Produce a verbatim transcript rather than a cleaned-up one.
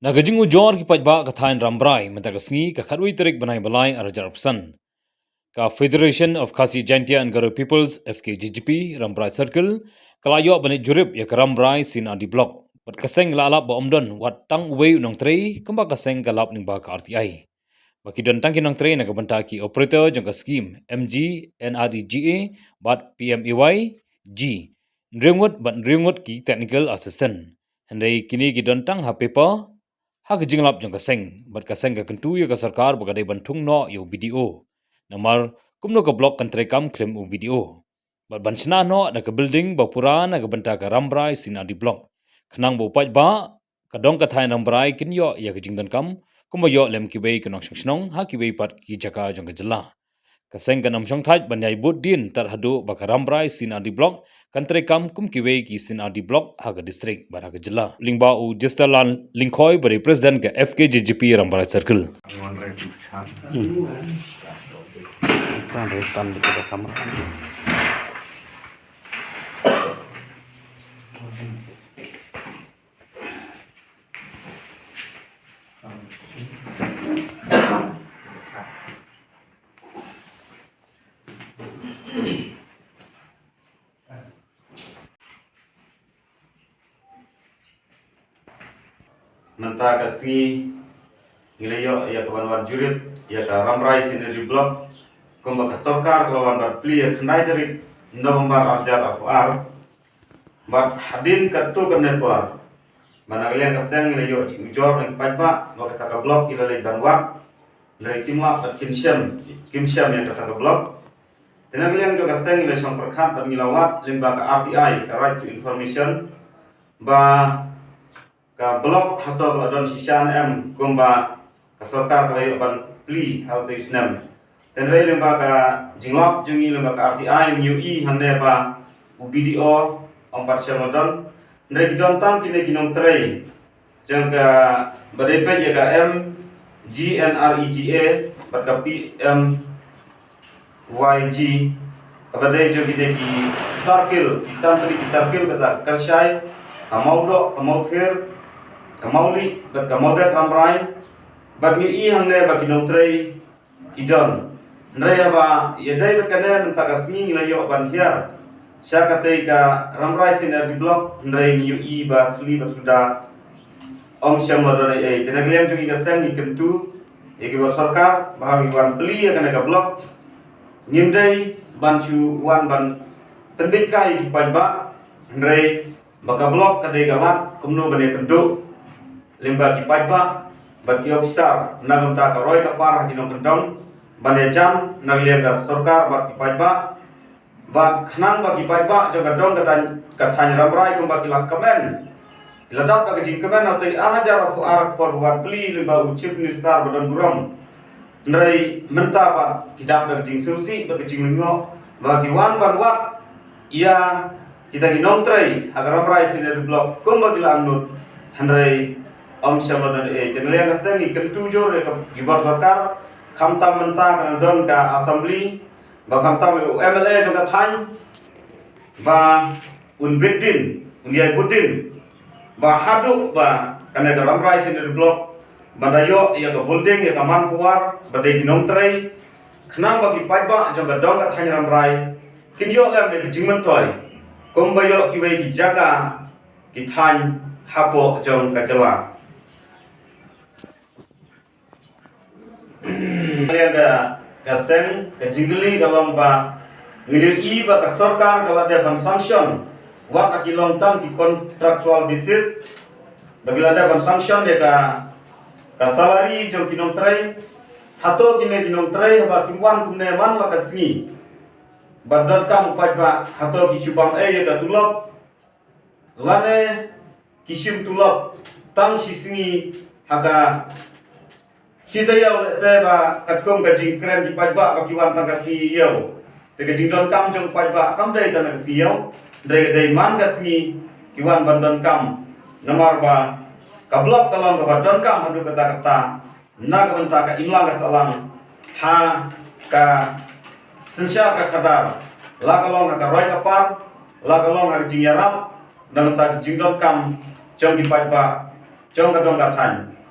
Na ka jingujor ki paidbah ka thaiñ Rambrai mynta ka sngi ka khatwei tarik bnai Blai ar hajar arphew san, ka Federation of Khasi Jaintia and Garo Peoples, F K J G P, Rambrai Circle, ka la ïoh ban leit jurip ïa ka Rambrai C and R D Block. Bad ka seng la lap ba ym don wat tang uwei u nongtrei, kumba ka seng ka lap lyngba ka R T I. Ba ki don tang ki nongtrei na ka bynta ki operator jong ka skim M G N R E G A bad P M A Y G, hynriew ngut bad hynriew ngut ki technical assistant. Hynrei kine ki don tang ha paper, ha ka jinglap jong ka seng, bad ka seng ka kyntu ïa ka sorkar ba ka dei ban thung noh ïa u B D O. Namar kumno ka block kan treikam khlem u B D O. Bad ban shna noh na ka building ba pura na ka bynta ka Rambrai C and R D Block, khnang ba u paidbah ka dong ka thaiñ Rambrai kin ïoh ïa ka jingdonkam, kumba ïoh lem kiwei ki nongshong shnong ha kiwei pat ki jaka jong ka jylla. Ka seng kan ym shong thait ban ïai bud dien tad haduh ba ka Rambrai C and R D Block kan treikam kum kiwei ki C and R D Block ha ka district bad ha ka jylla. Lyngba u Jesterland Lyngkhoi ba dei president ka F K J G P Rambrai Circle. Mynta ka sngi ngi la ïoh ïa ka ban wan jurip ïa ka Rambrai C and R D Block, kumba ka sorkar ka la wan ban plie ha ka khyndai tarik November ar hajar arphew ar. Bad hadien katto katne por, ba na ka liang ka seng ngi la ïoh jingujor na ki paidbah ba kata ka block ki la leit ban wad, hynrei kim lah bad kim shem, kim shem ïa kata ka block. Te na ka liang jong ka seng ngi la shong pyrkhat bad ngi la wad lyngba ka R T I, ka Right to Information, ba ka block hato ka la don shisha ne em, kumba ka sorkar ka la ïoh ban plie ha uta u snem. Te hynrei lyngba ka jinglap jong ngi lyngba ka R T I ngi ïohi hangne ba u B D O ym pat shym la don. Hynrei ki don tang kine ki nongtrei jong ka, ba dei peit ïa ka M G N R E G A bad ka P M Y G, kaba dei jong kine ki circle, ki san tylli ki circle, kata ka Kyrshai, ka Mawdoh, ka Mawther, ka Mawlieh bad ka Mawdet Rambrai. Bad ngi ïohi hangne ba ki nongtrei ki don. Hynrei haba ïadei bad kane, mynta ka sngi ngi la ïoh ban hiar sha katei ka Rambrai C and R D Block, hynrei ngi ïohi ba thylli bad suda ym shym la don ei ei. Te na ka liang jong ngi ka seng ngi kyntu ïa ki bor sorkar ba ha ngi wan plie ïa kane ka block, ngim dei ban shu wan ban pynbeit kai ïa ki paidbah, hynrei ba ka block ka dei ka lad kumno ban ïakynduh lyngba ki paidbah bad ki ophisar na ka bynta ka roi ka par ha ki nongkyndong, ban ïajan na ka liang ka sorkar bad ki paidbah. Bad khnang ba ki paidbah jong ka dong ka thaiñ, ka thaiñ Rambrai kumba ki la kmen, ki la dap da ka jingkmen ha utei ar hajar arphew ar, ka por ba wan plie lyngba u Chief Minister ba don burom. Hynrei mynta pat ki dap da ka jingsngewsih bad ka jinglyngngoh ba ki wan ban wad ïa kita ki nongtrei ha ka Rambrai C and R D Block kumba ki la angnud, hynrei ym shym la don ei. Te na ka liang ka seng ngi kyntu jur ïa ki bor sorkar, khamtam mynta ka nang don ka assembly, ba khamtam u M L A jong ka thaiñ, ba un bit dien, un ïai bud dien, ba haduh ba kane ka Rambrai C and R D Block ban da ïoh ïa ka building, ïa ka manpower ba dei ki nongtrei, khnang ba ki paidbah jong ka dong ka thaiñ Rambrai kin ïoh lem ïa ka jingmyntoi kumba ïoh kiwei ki jaka ki thaiñ hapoh jong ka jylla. Ka liang ka, ka seng, ka jingkylli ka long ba ngi ïohi ba ka sorkar ka la dep ban sanction, wat la ki long tang ki contractual basis, ba ki la dep ban sanction ïa ka, ka salary jong ki nongtrei. Hato kine ki nongtrei haba kim wan kumne man la ka sngi ban donkam u paidbah, hato ki shu bam ei ïa ka tulop? Lane ki shim tulop tang shi sngi ha ka shi taïew, lehse ba katkum ka jingkren ki paidbah ba ki wan tang ka sngi ïew. Te ka jingdonkam jong paidbah kam dei tang ka sngi ïew, dei, dei man ka sngi ki wan ban donkam. Namar ba ka block ka long kaba donkam haduh katta katta na ka bynta ka imlang ka sahlang ha ka synshar ka khadar, la ka long ha ka roi ka par, la ka long ha ka jingïarap na ka bynta ka jingdonkam jong ki paidbah. jong ka dong ka thaiñ.